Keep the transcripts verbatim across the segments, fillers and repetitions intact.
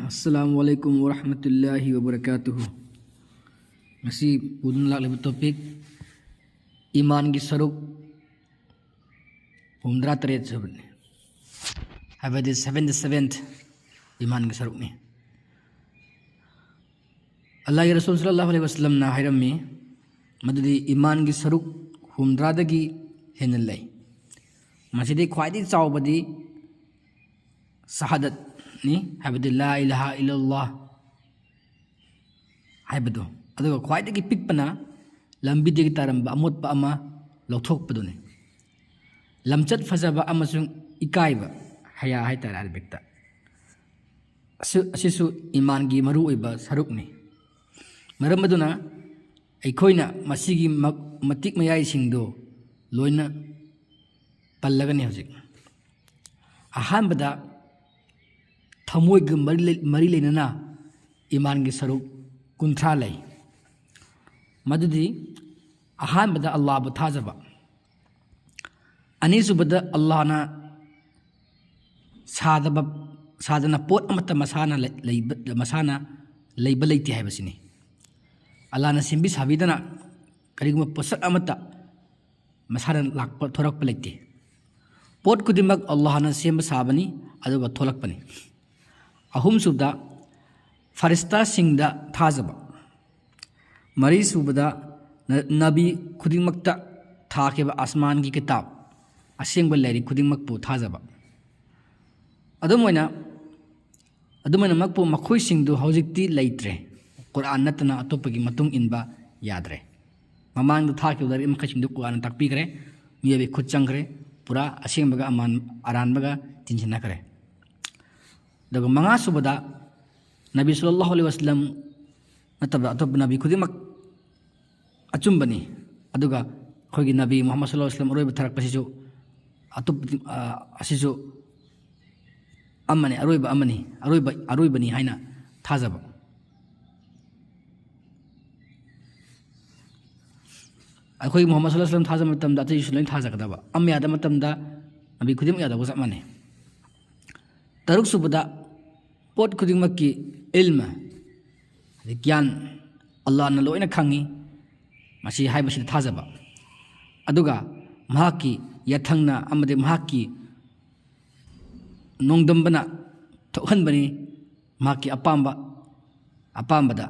ꯑꯁꯂꯥꯃꯨ ꯑꯂꯥꯏꯀꯨꯝ ꯋꯔꯍꯃꯇꯨꯜꯂꯥꯍꯤ ꯋꯕꯔꯀꯥꯇꯨꯍꯨ꯫ ꯉꯁꯤ ꯄꯨꯗꯨꯅ ꯂꯥꯛꯂꯤꯕ ꯇꯣꯄꯤꯛ ꯏꯃꯥꯟꯒꯤ ꯁꯔꯨꯛ ꯍꯨꯝꯗ꯭ꯔꯥ ꯇꯔꯦꯠ ꯁꯨꯕꯅꯤ, ꯍꯥꯏꯕꯗꯤ seventy seventh ꯏꯃꯥꯟꯒꯤ ꯁꯔꯨꯛꯅꯤ꯫ ꯑꯜꯂꯥꯍꯒꯤ ꯔꯁꯨꯜ ꯁꯜꯂꯜꯂꯥꯍꯨ ꯑꯂꯥꯏꯍꯤ ꯋꯁꯜꯂꯝꯅ ꯍꯥꯏꯔꯝꯃꯤ, ꯃꯗꯨꯗꯤ ꯏꯃꯥꯟꯒꯤ ꯁꯔꯨꯛ ꯍꯨꯝꯗ꯭ꯔꯥꯗꯒꯤ ꯍꯦꯟꯅ ꯂꯩ꯫ ꯃꯁꯤꯗꯤ ꯈ꯭ꯋꯥꯏꯗꯒꯤ ꯆꯥꯎꯕꯗꯤ ꯁꯍꯥꯗꯠꯅꯤ, ꯍꯥꯏꯕꯗꯤ ꯂꯥ ꯏꯂꯥꯍ ꯏꯜꯂꯜꯂꯥꯍ ꯍꯥꯏꯕꯗꯨ, ꯑꯗꯨꯒ ꯈ꯭ꯋꯥꯏꯗꯒꯤ ꯄꯤꯛꯄꯅ ꯂꯝꯕꯤꯗꯒꯤ ꯇꯥꯔꯝꯕ ꯑꯃꯣꯠꯄ ꯑꯃ ꯂꯧꯊꯣꯛꯄꯗꯨꯅꯤ꯫ ꯂꯝꯆꯠ ꯐꯖꯕ ꯑꯃꯁꯨꯡ ꯏꯀꯥꯏꯕ, ꯍꯌꯥ ꯍꯥꯏꯇꯥꯔꯦ ꯑꯔꯕꯤꯛꯇ, ꯑꯁꯤ-, ꯑꯁꯤꯁꯨ ꯏꯃꯥꯟꯒꯤ ꯃꯔꯨꯑꯣꯏꯕ ꯁꯔꯨꯛꯅꯤ꯫ ꯃꯔꯝ ꯑꯗꯨꯅ ꯑꯩꯈꯣꯏꯅ ꯃꯁꯤꯒꯤ ꯃ-, ꯃꯇꯤꯛ ꯃꯌꯥꯏꯁꯤꯡꯗꯨ ꯂꯣꯏꯅ ꯄꯜꯂꯒꯅꯤ ꯍꯧꯖꯤꯛ꯫ ꯑꯍꯥꯟꯕꯗ, ꯊꯃꯣꯏꯒ ꯃꯔꯤ ꯂꯩ-, ꯃꯔꯤ ꯂꯩꯅꯅ ꯏꯃꯥꯟꯒꯤ ꯁꯔꯨꯛ ꯀꯨꯟꯊ꯭ꯔꯥ ꯂꯩ꯫ ꯃꯗꯨꯗꯤ ꯑꯍꯥꯟꯕꯗ ꯑꯜꯂꯥꯕꯨ ꯊꯥꯖꯕ, ꯑꯅꯤꯁꯨꯕꯗ ꯑꯜꯂꯥꯅ ꯁꯥꯗꯕ, ꯁꯥꯗꯅ ꯄꯣꯠ ꯑꯃꯠꯇ ꯃꯁꯥꯅ ꯂꯩ-, ꯂꯩꯕ, ꯃꯁꯥꯅ ꯂꯩꯕ ꯂꯩꯇꯦ ꯍꯥꯏꯕꯁꯤꯅꯤ꯫ ꯑꯜꯂꯥꯅ ꯁꯦꯝꯕꯤ ꯁꯥꯕꯤꯗꯅ ꯀꯔꯤꯒꯨꯝꯕ ꯄꯣꯠꯁꯛ ꯑꯃꯠꯇ ꯃꯁꯥꯅ ꯂꯥꯛꯄ, ꯊꯣꯔꯛꯄ ꯂꯩꯇꯦ꯫ ꯄꯣꯠ ꯈꯨꯗꯤꯡꯃꯛ ꯑꯜꯂꯥꯍꯅ ꯁꯦꯝꯕ ꯁꯥꯕꯅꯤ, ꯑꯗꯨꯒ ꯊꯣꯛꯂꯛꯄꯅꯤ꯫ ꯑꯍꯨꯝꯁꯨꯕꯗ, ꯐꯔꯤꯁꯇꯥꯁꯤꯡꯗ ꯊꯥꯖꯕ꯫ ꯃꯔꯤꯁꯨꯕꯗ, ꯅ-, ꯅꯕꯤ ꯈꯨꯗꯤꯡꯃꯛꯇ ꯊꯥꯈꯤꯕ ꯑꯁꯃꯥꯟꯒꯤ ꯀꯤꯇꯥꯕ, ꯑꯁꯦꯡꯕ ꯂꯥꯏꯔꯤꯛ ꯈꯨꯗꯤꯡꯃꯛꯄꯨ ꯊꯥꯖꯕ꯫ ꯑꯗꯨꯝ ꯑꯣꯏꯅ, ꯑꯗꯨꯃꯥꯏꯅꯃꯛꯄꯨ ꯃꯈꯣꯏꯁꯤꯡꯗꯨ ꯍꯧꯖꯤꯛꯇꯤ ꯂꯩꯇ꯭ꯔꯦ꯫ ꯀꯨꯔꯥꯟ ꯅꯠꯇꯅ ꯑꯇꯣꯞꯄꯒꯤ ꯃꯇꯨꯡ ꯏꯟꯕ ꯌꯥꯗ꯭ꯔꯦ꯫ ꯃꯃꯥꯡꯗ ꯊꯥꯈꯤꯕ ꯂꯥꯏꯔꯤꯛ ꯃꯈꯩꯁꯤꯡꯗꯨ ꯀꯨꯔꯥꯟꯅ ꯇꯥꯛꯄꯤꯈ꯭ꯔꯦ꯫ ꯃꯤꯑꯣꯏꯕꯒꯤ ꯈꯨꯠ ꯆꯪꯈ꯭ꯔꯦ꯫ ꯄꯨꯔꯥ ꯑꯁꯦꯡꯕꯒ ꯑꯃꯥꯟ-, ꯑꯔꯥꯟꯕꯒ ꯇꯤꯟꯁꯤꯟꯅꯈ꯭ꯔꯦ꯫ ꯑꯗꯨꯒ ꯃꯉꯥꯁꯨꯕꯗ, ꯅꯕꯤ ꯁꯜꯂꯜꯂꯥꯍꯨ ꯑꯂꯥꯏꯍꯤ ꯋꯁꯜꯂꯝ ꯅꯠꯇꯕ ꯑꯇꯣꯞꯄ ꯅꯕꯤ ꯈꯨꯗꯤꯡꯃꯛ ꯑꯆꯨꯝꯕꯅꯤ꯫ ꯑꯗꯨꯒ ꯑꯩꯈꯣꯏꯒꯤ ꯅꯕꯤ ꯃꯨꯍꯝꯃꯗ ꯁꯜꯂꯜꯂꯥꯍꯨ ꯑꯂꯥꯏꯍꯤ ꯋꯁꯜꯂꯝ ꯑꯔꯣꯏꯕ ꯊꯥꯔꯛꯄꯁꯤꯁꯨ ꯑꯇꯣꯞꯄ, ꯑ, ꯑꯁꯤꯁꯨ ꯑꯃꯅꯤ, ꯑꯔꯣꯏꯕ ꯑꯃꯅꯤ, ꯑꯔꯣꯏꯕ, ꯑꯔꯣꯏꯕꯅꯤ ꯍꯥꯏꯅ ꯊꯥꯖꯕ꯫ ꯑꯩꯈꯣꯏ ꯃꯨꯍꯝꯃꯗ ꯁꯜꯂꯜꯂꯥꯍꯨ ꯑꯂꯥꯏꯍꯤ ꯋꯁꯜꯂꯝ ꯊꯥꯖꯕ ꯃꯇꯝꯗ ꯑꯇꯩꯁꯨ ꯂꯣꯏ ꯊꯥꯖꯒꯗꯕ꯫ ꯑꯃ ꯌꯥꯗꯕ ꯃꯇꯝꯗ ꯅꯕꯤ ꯈꯨꯗꯤꯡꯃꯛ ꯌꯥꯗꯕꯒ ꯆꯞ ꯃꯥꯟꯅꯩ꯫ ꯇꯔꯨꯛꯁꯨꯕꯗ, ꯄꯣꯠ ꯈꯨꯗꯤꯡꯃꯛꯀꯤ ꯏꯜꯃ, ꯍꯥꯏꯗꯤ ꯒ꯭ꯌꯥꯟ, ꯑꯜꯂꯥꯍꯅ ꯂꯣꯏꯅ ꯈꯪꯉꯤ, ꯃꯁꯤ ꯍꯥꯏꯕꯁꯤꯗ ꯊꯥꯖꯕ꯫ ꯑꯗꯨꯒ ꯃꯍꯥꯛꯀꯤ ꯌꯥꯊꯪꯅ ꯑꯃꯗꯤ ꯃꯍꯥꯛꯀꯤ ꯅꯣꯡꯗꯝꯕꯅ ꯊꯣꯛꯍꯟꯕꯅꯤ, ꯃꯍꯥꯛꯀꯤ ꯑꯄꯥꯝꯕ, ꯑꯄꯥꯝꯕꯗ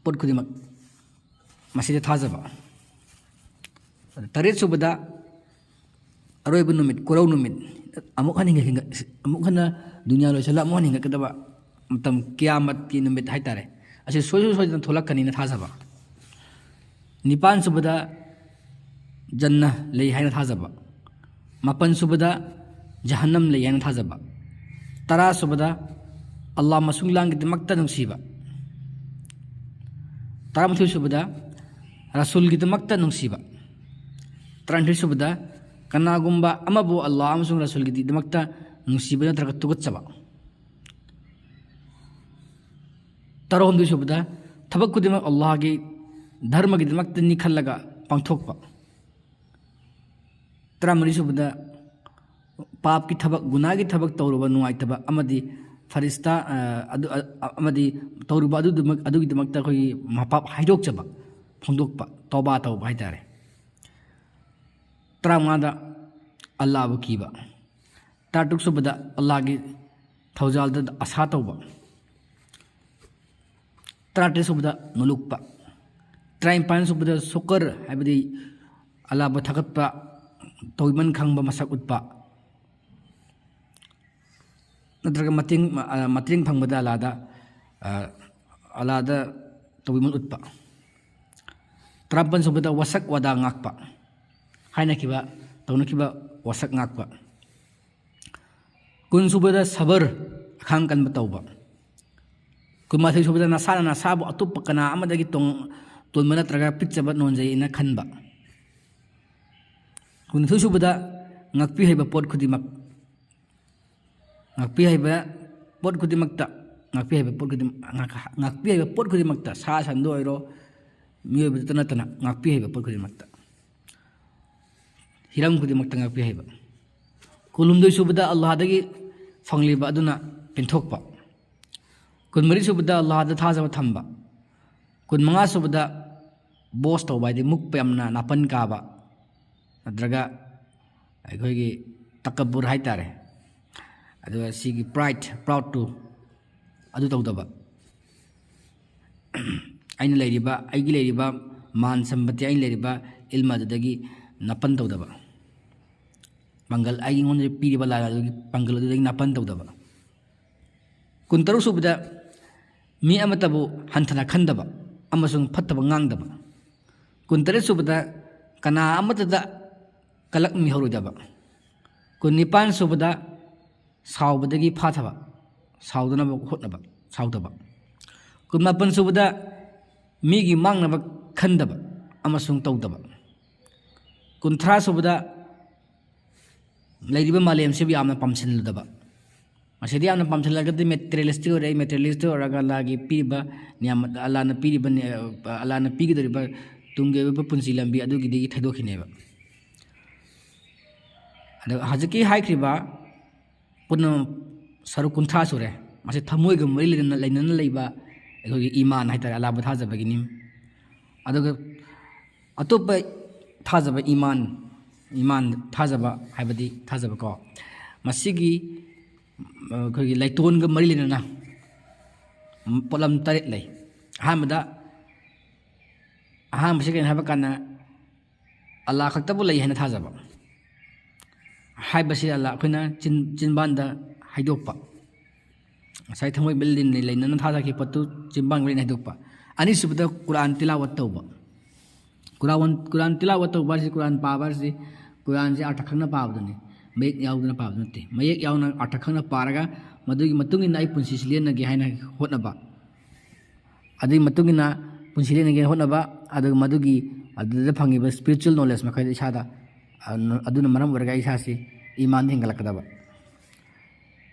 ꯄꯣꯠ ꯈꯨꯗꯤꯡꯃꯛ ꯃꯁꯤꯗ ꯊꯥꯖꯕ꯫ ꯇꯔꯦꯠ ꯁꯨꯕꯗ ꯑꯔꯣꯏꯕ ꯅꯨꯃꯤꯠ, ꯀꯣꯔꯧ ꯅꯨꯃꯤꯠ, ꯑꯃꯨꯛ ꯍꯟꯅ ꯍꯤꯡꯒꯠ-, ꯑꯃꯨꯛ ꯍꯟꯅ ꯗꯨꯅꯤꯌꯥ ꯂꯣꯏꯁꯤꯜꯂ ꯑꯃꯨꯛ ꯍꯟꯅ ꯍꯤꯡꯒꯠꯀꯗꯕ ꯃꯇꯝ, ꯀꯤꯌꯥꯃꯠꯀꯤ ꯅꯨꯃꯤꯠ ꯍꯥꯏꯇꯥꯔꯦ, ꯑꯁꯤ ꯁꯨꯡꯁꯣꯏ ꯁꯣꯏꯗꯅ ꯊꯣꯛꯂꯛꯀꯅꯤꯅ ꯊꯥꯖꯕ꯫ ꯅꯤꯄꯥꯟ ꯁꯨꯕꯗ ꯖꯟꯅ ꯂꯩ ꯍꯥꯏꯅ ꯊꯥꯖꯕ꯫ ꯃꯥꯄꯟ ꯁꯨꯕꯗ ꯖꯍꯟꯅꯝ ꯂꯩ ꯍꯥꯏꯅ ꯊꯥꯖꯕ꯫ ꯇꯔꯥ ꯁꯨꯕꯗ ꯑꯜꯂꯥꯍ ꯃꯁꯨꯡ ꯂꯥꯡꯒꯤꯗꯃꯛꯇ ꯅꯨꯡꯁꯤꯕ꯫ ꯇꯔꯥꯃꯥꯊꯣꯏ ꯁꯨꯕꯗ ꯔꯁꯨꯜꯒꯤꯗꯃꯛꯇ ꯅꯨꯡꯁꯤꯕ꯫ ꯇꯔꯥꯅꯤꯊꯣꯏ ꯁꯨꯕꯗ ꯀꯅꯥꯒꯨꯝꯕ ꯑꯃꯕꯨ ꯑꯜꯂꯥꯍ ꯑꯃꯁꯨꯡ ꯔꯁꯨꯜꯒꯤꯗꯃꯛꯇ ꯅꯨꯡꯁꯤꯕ ꯅꯠꯇ꯭ꯔꯒ ꯇꯨꯀꯠꯆꯕ꯫ ꯇꯔꯥꯍꯨꯝꯗꯣꯏ ꯁꯨꯕꯗ ꯊꯕꯛ ꯈꯨꯗꯤꯡꯃꯛ ꯑꯜꯂꯥꯍꯒꯤ ꯙꯔꯃꯒꯤꯗꯃꯛꯇꯅꯤ ꯈꯜꯂꯒ ꯄꯥꯡꯊꯣꯛꯄ꯫ ꯇꯔꯥꯃꯔꯤ ꯁꯨꯕꯗ ꯄꯥꯞꯀꯤ ꯊꯕꯛ, ꯒꯨꯅꯥꯒꯤ ꯊꯕꯛ ꯇꯧꯔꯨꯕ ꯅꯨꯡꯉꯥꯏꯇꯕ ꯑꯃꯗꯤ ꯐꯔꯤꯁꯇꯥ, ꯑ, ꯑꯗꯨ, ꯑ, ꯑꯃꯗꯤ ꯇꯧꯔꯨꯕ ꯑꯗꯨꯗꯨꯃꯛ, ꯑꯗꯨꯒꯤꯗꯃꯛꯇ ꯑꯩꯈꯣꯏꯒꯤ ꯃꯄꯥꯞ ꯍꯥꯏꯗꯣꯛꯆꯕ, ꯐꯣꯡꯗꯣꯛꯄ, ꯇꯧꯕꯥ ꯇꯧꯕ ꯍꯥꯏꯇꯥꯔꯦ꯫ ꯇꯔꯥꯃꯉꯥꯗ ꯑꯜꯂꯥꯍꯕꯨ ꯀꯤꯕ꯫ ꯇꯔꯥꯇꯔꯨꯛ ꯁꯨꯕꯗ ꯑꯜꯂꯥꯍꯒꯤ ꯊꯧꯖꯥꯜꯗ ꯑꯁꯥ ꯇꯧꯕ꯫ ꯇꯔꯥꯇꯔꯦꯠ ꯁꯨꯕꯗ ꯅꯣꯂꯨꯛꯄ꯫ ꯇꯔꯥꯅꯤꯄꯥꯟ ꯁꯨꯕꯗ ꯁꯨꯀꯔ, ꯍꯥꯏꯕꯗꯤ ꯑꯜꯂꯥꯍꯕꯨ ꯊꯥꯒꯠꯄ, ꯇꯧꯕꯤꯃꯟ ꯈꯪꯕ ꯃꯁꯛ ꯎꯠꯄ, ꯅꯠꯇ꯭ꯔꯒ ꯃꯇꯦꯡ, ꯑ, ꯃꯇꯦꯡ ꯐꯪꯕꯗ ꯑꯜꯂꯥꯍꯗ, ꯑ, ꯑꯜꯂꯥꯍꯗ ꯇꯧꯕꯤꯃꯟ ꯎꯠꯄ꯫ ꯇꯔꯥꯃꯥꯄꯟ ꯁꯨꯕꯗ ꯋꯥꯁꯛ ꯋꯥꯗꯥ ꯉꯥꯛꯄ, ꯍꯥꯏꯅꯈꯤꯕ, ꯇꯧꯅꯈꯤꯕ ꯋꯥꯁꯛ ꯉꯥꯛꯄ꯫ ꯀꯨꯟ ꯁꯨꯕꯗ ꯁꯕꯔ, ꯑꯈꯥꯡ ꯀꯟꯕ ꯇꯧꯕ꯫ ꯀꯨꯟꯃꯥꯊꯣꯏ ꯁꯨꯕꯗ ꯅꯁꯥꯅ ꯅꯁꯥꯕꯨ ꯑꯇꯣꯞꯄ ꯀꯅꯥ ꯑꯃꯗꯒꯤ ꯇꯣꯡ-, ꯇꯣꯟꯕ ꯅꯠꯇ꯭ꯔꯒ ꯄꯤꯛꯆꯕ ꯅꯣꯟꯖꯩꯅ ꯈꯟꯕ꯫ ꯀꯨꯟꯅꯤꯊꯣꯏ ꯁꯨꯕꯗ ꯉꯥꯛꯄꯤ ꯍꯩꯕ ꯄꯣꯠ ꯈꯨꯗꯤꯡꯃꯛ, ꯉꯥꯛꯄꯤ ꯍꯩꯕ ꯄꯣꯠ ꯈꯨꯗꯤꯡꯃꯛꯇ, ꯉꯥꯛꯄꯤ ꯍꯩꯕ ꯄꯣꯠ ꯈꯨꯗꯤꯡ-, ꯉꯥꯛ-, ꯉꯥꯛꯄꯤ ꯍꯩꯕ ꯄꯣꯠ ꯈꯨꯗꯤꯡꯃꯛꯇ, ꯁꯥ ꯁꯟꯗ ꯑꯣꯏꯔꯣ, ꯃꯤꯑꯣꯏꯕꯗꯇ ꯅꯠꯇꯅ ꯉꯥꯛꯄꯤ ꯍꯩꯕ ꯄꯣꯠ ꯈꯨꯗꯤꯡꯃꯛꯇ, ꯍꯤꯔꯝ ꯈꯨꯗꯤꯡꯃꯛꯇ ꯉꯥꯛꯄꯤ ꯍꯩꯕ꯫ ꯀꯨꯟꯍꯨꯝꯗꯣꯏ ꯁꯨꯕꯗ ꯑꯜꯂꯥꯍꯗꯒꯤ ꯐꯪꯂꯤꯕ ꯑꯗꯨꯅ ꯄꯦꯟꯊꯣꯛꯄ꯫ ꯀꯨꯟꯃꯔꯤ ꯁꯨꯕꯗ ꯑꯜꯂꯥꯍꯗ ꯊꯥꯖꯕ ꯊꯝꯕ꯫ ꯀꯨꯟꯃꯉꯥ ꯁꯨꯕꯗ ꯕꯣꯁ ꯇꯧꯕ, ꯍꯥꯏꯗꯤ ꯃꯨꯛꯄ, ꯌꯥꯝꯅ ꯅꯥꯄꯟ ꯀꯥꯕ, ꯅꯠꯇ꯭ꯔꯒ ꯑꯩꯈꯣꯏꯒꯤ ꯇꯀꯕꯨꯔ ꯍꯥꯏꯇꯥꯔꯦ꯫ ꯑꯗꯨꯒ ꯁꯤꯒꯤ ꯄ꯭ꯔꯥꯏꯠ, ꯄ꯭ꯔꯥꯎꯠ ꯇꯨ, ꯑꯗꯨ ꯇꯧꯗꯕ꯫ ꯑꯩꯅ ꯂꯩꯔꯤꯕ, ꯑꯩꯒꯤ ꯂꯩꯔꯤꯕ ꯃꯥꯟ ꯁꯝꯕꯇꯤ, ꯑꯩꯅ ꯂꯩꯔꯤꯕ ꯏꯜꯃ ꯑꯗꯨꯗꯒꯤ ꯅꯥꯄꯟ ꯇꯧꯗꯕ꯫ ꯄꯥꯡꯒꯜ, ꯑꯩꯉꯣꯟꯗ ꯄꯤꯔꯤꯕ ꯂꯥꯟ ꯑꯗꯨꯒꯤ ꯄꯥꯡꯒꯜ ꯑꯗꯨꯗꯒꯤ ꯅꯥꯄꯟ ꯇꯧꯗꯕ꯫ ꯀꯨꯟꯇꯔꯨꯛ ꯁꯨꯕꯗ ꯃꯤ ꯑꯃꯠꯇꯕꯨ ꯍꯟꯊꯅ ꯈꯟꯗꯕ ꯑꯃꯁꯨꯡ ꯐꯠꯇꯕ ꯉꯥꯡꯗꯕ꯫ ꯀꯨꯟꯇꯔꯦꯠ ꯁꯨꯕꯗ ꯀꯅꯥ ꯑꯃꯠꯇꯗ ꯀꯂꯛ ꯃꯤꯍꯧꯔꯣꯏꯗꯕ꯫ ꯀꯨꯟꯅꯤꯄꯥꯟ ꯁꯨꯕꯗ ꯁꯥꯎꯕꯗꯒꯤ ꯐꯥꯊꯕ, ꯁꯥꯎꯗꯅꯕ ꯍꯣꯠꯅꯕ, ꯁꯥꯎꯗꯕ꯫ ꯀꯨꯟꯃꯥꯄꯟ ꯁꯨꯕꯗ ꯃꯤꯒꯤ ꯃꯥꯡꯅꯕ ꯈꯟꯗꯕ ꯑꯃꯁꯨꯡ ꯇꯧꯗꯕ꯫ ꯀꯨꯟꯊ꯭ꯔꯥ ꯁꯨꯕꯗ ꯂꯩꯔꯤꯕ ꯃꯥꯂꯦꯝꯁꯤꯕꯨ ꯌꯥꯝꯅ ꯄꯥꯝꯁꯤꯜꯂꯨꯗꯕ꯫ ꯃꯁꯤꯗꯤ ꯌꯥꯝꯅ ꯄꯥꯝꯁꯤꯜꯂꯒꯗꯤ ꯃꯦꯇꯔꯤꯌꯦꯂꯤꯁꯇꯤꯛ ꯑꯣꯏꯔꯛꯏ꯫ ꯃꯦꯇꯔꯤꯌꯦꯂꯤꯁꯇꯤꯛ ꯑꯣꯏꯔꯒ ꯑꯜꯂꯥꯒꯤ ꯄꯤꯔꯤꯕ ꯅꯤꯌꯥꯃꯠ, ꯑꯜꯂꯥꯅ ꯄꯤꯔꯤꯕ ꯅꯤ-, ꯑꯜꯂꯥꯅ ꯄꯤꯒꯗꯧꯔꯤꯕ ꯇꯨꯡꯒꯤ ꯑꯣꯏꯕ ꯄꯨꯟꯁꯤ ꯂꯝꯕꯤ ꯑꯗꯨꯒꯤꯗꯒꯤ ꯊꯩꯗꯣꯛꯈꯤꯅꯦꯕ꯫ ꯑꯗꯣ ꯍꯧꯖꯤꯛꯀꯤ ꯍꯥꯏꯈ꯭ꯔꯤꯕ ꯄꯨꯟꯅ ꯁꯔꯨꯛ ꯀꯨꯟꯊ꯭ꯔꯥ ꯁꯨꯔꯦ꯫ ꯃꯁꯤ ꯊꯃꯣꯏꯒ ꯃꯔꯤ ꯂꯩꯅꯅ, ꯂꯩꯅꯅ ꯂꯩꯕ ꯑꯩꯈꯣꯏꯒꯤ ꯏꯃꯥꯟ ꯍꯥꯏꯇꯥꯔꯦ, ꯑꯜꯂꯥꯕꯨ ꯊꯥꯖꯕꯒꯤꯅꯤ꯫ ꯑꯗꯨꯒ ꯑꯇꯣꯞꯄ ꯊꯥꯖꯕ, ꯏꯃꯥꯟ, ꯏꯃꯥꯟ ꯊꯥꯖꯕ ꯍꯥꯏꯕꯗꯤ ꯊꯥꯖꯕꯀꯣ, ꯃꯁꯤꯒꯤ, ꯑ, ꯑꯩꯈꯣꯏꯒꯤ ꯂꯩꯇꯣꯟꯒ ꯃꯔꯤ ꯂꯩꯅꯅ ꯄꯣꯠꯂꯝ ꯇꯔꯦꯠ ꯂꯩ꯫ ꯑꯍꯥꯟꯕꯗ, ꯑꯍꯥꯟꯕꯁꯤ ꯀꯩꯅꯣ ꯍꯥꯏꯕ ꯀꯥꯟꯗ, ꯑꯜꯂꯥ ꯈꯛꯇꯕꯨ ꯂꯩ ꯍꯥꯏꯅ ꯊꯥꯖꯕ ꯍꯥꯏꯕꯁꯤ ꯑꯜꯂꯥ ꯑꯩꯈꯣꯏꯅ ꯆꯤꯟ-, ꯆꯤꯟꯕꯥꯟꯗ ꯍꯥꯏꯗꯣꯛꯄ꯫ ꯉꯁꯥꯏ ꯊꯃꯣꯏ ꯃꯔꯤ ꯂꯩꯅꯅ ꯊꯥꯖꯈꯤꯕ ꯄꯣꯠꯇꯨ ꯆꯤꯟꯕꯥꯟ ꯃꯔꯤ ꯂꯩꯅꯅ ꯍꯥꯏꯗꯣꯛꯄ꯫ ꯑꯅꯤꯁꯨꯕꯗ ꯀꯨꯔꯥꯟ ꯇꯤꯂꯥꯋꯠ ꯇꯧꯕ꯫ ꯀꯨꯔꯥꯟ, ꯀꯨꯔꯥꯟ ꯇꯤꯂꯥꯋꯠ ꯇꯧꯕ ꯍꯥꯏꯁꯤ, ꯀꯨꯔꯥꯟ ꯄꯥꯕ ꯍꯥꯏꯁꯤ, ꯀꯨꯔꯥꯟꯁꯦ ꯑꯥꯔꯊ ꯈꯪꯅ ꯄꯥꯕꯗꯨꯅꯤ, ꯃꯌꯦꯛ ꯌꯥꯎꯗꯅ ꯄꯥꯕꯗꯨ ꯅꯠꯇꯦ꯫ ꯃꯌꯦꯛ ꯌꯥꯎꯅ ꯑꯥꯔꯊ ꯈꯪꯅ ꯄꯥꯔꯒ ꯃꯗꯨꯒꯤ ꯃꯇꯨꯡ ꯏꯟꯅ ꯑꯩ ꯄꯨꯟꯁꯤꯁꯤ ꯂꯦꯟꯅꯒꯦ ꯍꯥꯏꯅ ꯍꯣꯠꯅꯕ꯫ ꯑꯗꯨꯒꯤ ꯃꯇꯨꯡ ꯏꯟꯅ ꯄꯨꯟꯁꯤ ꯂꯦꯟꯅꯒꯦ ꯍꯣꯠꯅꯕ, ꯑꯗꯨꯒ ꯃꯗꯨꯒꯤ ꯑꯗꯨꯗ ꯐꯪꯉꯤꯕ spiritual knowledge ꯃꯈꯩꯗꯣ ꯏꯁꯥꯗ, ꯑ, ꯑꯗꯨꯅ ꯃꯔꯝ ꯑꯣꯏꯔꯒ ꯑꯩ ꯏꯁꯥꯁꯤ ꯏꯃꯥꯟꯗ ꯍꯦꯟꯒꯠꯂꯛꯀꯗꯕ꯫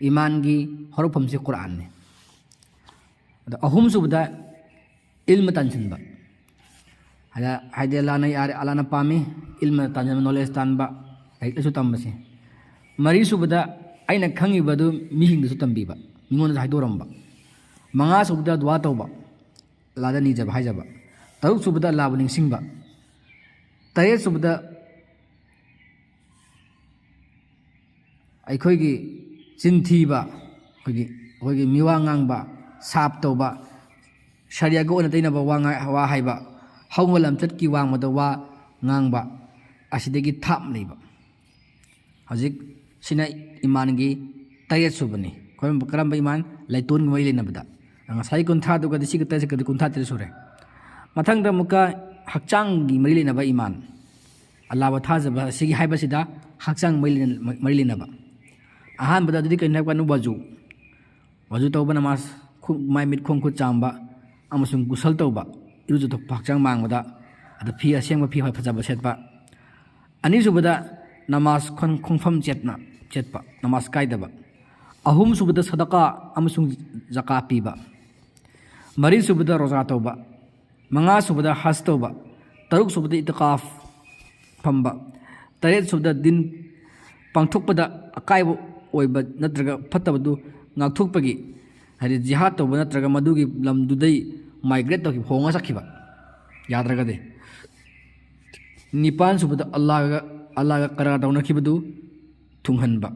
ꯏꯃꯥꯟꯒꯤ ꯍꯧꯔꯛꯐꯝꯁꯤ ꯀꯨꯔꯥꯟꯅꯤ꯫ ꯑꯗꯣ ꯑꯍꯨꯝꯁꯨꯕꯗ ꯏꯜꯃ ꯇꯥꯟꯁꯤꯟꯕ꯫ ꯑꯗ ꯍꯥꯏꯗꯤ ꯑꯜꯂꯥꯅ ꯌꯥꯔꯦ, ꯑꯜꯂꯥꯅ ꯄꯥꯝꯃꯤ, ꯏꯜꯃ ꯇꯥꯟꯁꯤꯟꯕ, knowledge ꯇꯥꯟꯕ, ꯂꯥꯏꯔꯤꯛ ꯂꯥꯏꯁꯨ ꯇꯝꯕꯁꯦ꯫ ꯃꯔꯤꯁꯨꯕꯗ ꯑꯩꯅ ꯈꯪꯉꯤꯕꯗꯨ ꯃꯤꯁꯤꯡꯗꯁꯨ ꯇꯝꯕꯤꯕ꯫ ꯃꯤꯉꯣꯟꯗꯁꯨ ꯍꯥꯏꯗꯣꯔꯝꯕ꯫ ꯃꯉꯥ ꯁꯨꯕꯗ ꯗꯨꯋꯥ ꯇꯧꯕ, ꯑꯜꯂꯥꯗ ꯅꯤꯖꯕ ꯍꯥꯏꯖꯕ꯫ ꯇꯔꯨꯛ ꯁꯨꯕꯗ ꯑꯜꯂꯥꯕꯨ ꯅꯤꯡꯁꯤꯡꯕ꯫ ꯇꯔꯦꯠ ꯁꯨꯕꯗ ꯑꯩꯈꯣꯏꯒꯤ ꯆꯤꯟ ꯊꯤꯕ, ꯑꯩꯈꯣꯏꯒꯤ, ꯑꯩꯈꯣꯏꯒꯤ ꯃꯤꯋꯥ ꯉꯥꯡꯕ, ꯁꯥꯞ ꯇꯧꯕ, ꯁꯔꯤꯌꯥꯒ ꯑꯣꯟꯅ ꯇꯩꯅꯕ ꯋꯥ ꯉꯥ-, ꯋꯥ ꯍꯥꯏꯕ, ꯍꯧꯕ ꯂꯝꯆꯠꯀꯤ ꯋꯥꯡꯃꯗ ꯋꯥ ꯉꯥꯡꯕ, ꯑꯁꯤꯗꯒꯤ ꯊꯥꯞꯅ ꯂꯩꯕ꯫ ꯍꯧꯖꯤꯛ ꯁꯤꯅ ꯏꯃꯥꯟꯒꯤ ꯇꯔꯦꯠ ꯁꯨꯕꯅꯤ꯫ ꯀꯔꯝꯕ, ꯀꯔꯝꯕ ꯏꯃꯥꯟ? ꯂꯩꯇꯣꯟꯒ ꯃꯔꯤ ꯂꯩꯅꯕꯗ꯫ ꯉꯁꯥꯏ ꯀꯨꯟꯊ꯭ꯔꯥꯗꯨꯒꯗꯤ ꯁꯤꯒ ꯇꯔꯦꯠꯁꯤꯒꯗꯤ ꯀꯨꯟꯊ꯭ꯔꯥ ꯇꯔꯦꯠ ꯁꯨꯔꯦ꯫ ꯃꯊꯪꯗ ꯑꯃꯨꯛꯀ ꯍꯛꯆꯥꯡꯒꯤ ꯃꯔꯤ ꯂꯩꯅꯕ ꯏꯃꯥꯟ꯫ ꯑꯜꯂꯥꯕꯨ ꯊꯥꯖꯕ ꯑꯁꯤꯒꯤ ꯍꯥꯏꯕꯁꯤꯗ ꯍꯛꯆꯥꯡ ꯃꯔꯤ ꯂꯩꯅ-, ꯃꯔꯤ ꯂꯩꯅꯕ꯫ ꯑꯍꯥꯟꯕꯗ ꯑꯗꯨꯗꯤ ꯀꯩꯅꯣ ꯍꯥꯏꯕ ꯀꯥꯟꯗ ꯋꯖꯨ꯫ ꯋꯖꯨ ꯇꯧꯕ, ꯅꯃꯥꯖ, ꯈꯨ-, ꯃꯥꯏ ꯃꯤꯠ ꯈꯣꯡ ꯈꯨꯠ ꯆꯥꯝꯕ ꯑꯃꯁꯨꯡ ꯒꯨꯁꯜ ꯇꯧꯕ, ꯏꯔꯨꯖꯊꯣꯛꯄ, ꯍꯛꯆꯥꯡ ꯃꯥꯡꯕꯗ, ꯑꯗ ꯐꯤ ꯑꯁꯦꯡꯕ, ꯐꯤ ꯐꯖꯕ ꯁꯦꯠꯄ꯫ ꯑꯅꯤꯁꯨꯕꯗ ꯅꯃꯥꯖ ꯈꯣꯡ-, ꯈꯣꯡꯐꯝ ꯆꯦꯠꯅ ꯆꯦꯠꯄ, ꯅꯃꯥꯖ ꯀꯥꯏꯗꯕ꯫ ꯑꯍꯨꯝꯁꯨꯕꯗ ꯁꯗꯀꯥ ꯑꯃꯁꯨꯡ ꯖꯀꯥ ꯄꯤꯕ꯫ ꯃꯔꯤꯁꯨꯕꯗ ꯔꯣꯖꯥ ꯇꯧꯕ꯫ ꯃꯉꯥꯁꯨꯕꯗ ꯍꯖ ꯇꯧꯕ꯫ ꯇꯔꯨꯛꯁꯨꯕꯗ ꯏꯇꯤꯀꯥꯐ ꯐꯝꯕ꯫ ꯇꯔꯦꯠꯁꯨꯕꯗ ꯗꯤꯟ ꯄꯥꯡꯊꯣꯛꯄꯗ ꯑꯀꯥꯏꯕ ꯑꯣꯏꯕ ꯅꯠꯇ꯭ꯔꯒ ꯐꯠꯇꯕꯗꯨ ꯉꯥꯛꯊꯣꯛꯄꯒꯤ, ꯍꯥꯏꯗꯤ ꯖꯤꯍꯥꯗ ꯇꯧꯕ ꯅꯠꯇ꯭ꯔꯒ ꯃꯗꯨꯒꯤ ꯂꯝꯗꯨꯗꯩ migrate ꯇꯧꯈꯤꯕ, ꯍꯣꯡꯉ ꯆꯠꯈꯤꯕ ꯌꯥꯗ꯭ꯔꯒꯗꯤ꯫ ꯅꯤꯄꯥꯟꯁꯨꯕꯗ ꯑꯜꯂꯥꯍꯒ, ꯑꯜꯂꯥꯍꯒ ꯀꯔꯥꯔ ꯇꯧꯅꯈꯤꯕꯗꯨ ꯊꯨꯡꯍꯟꯕ꯫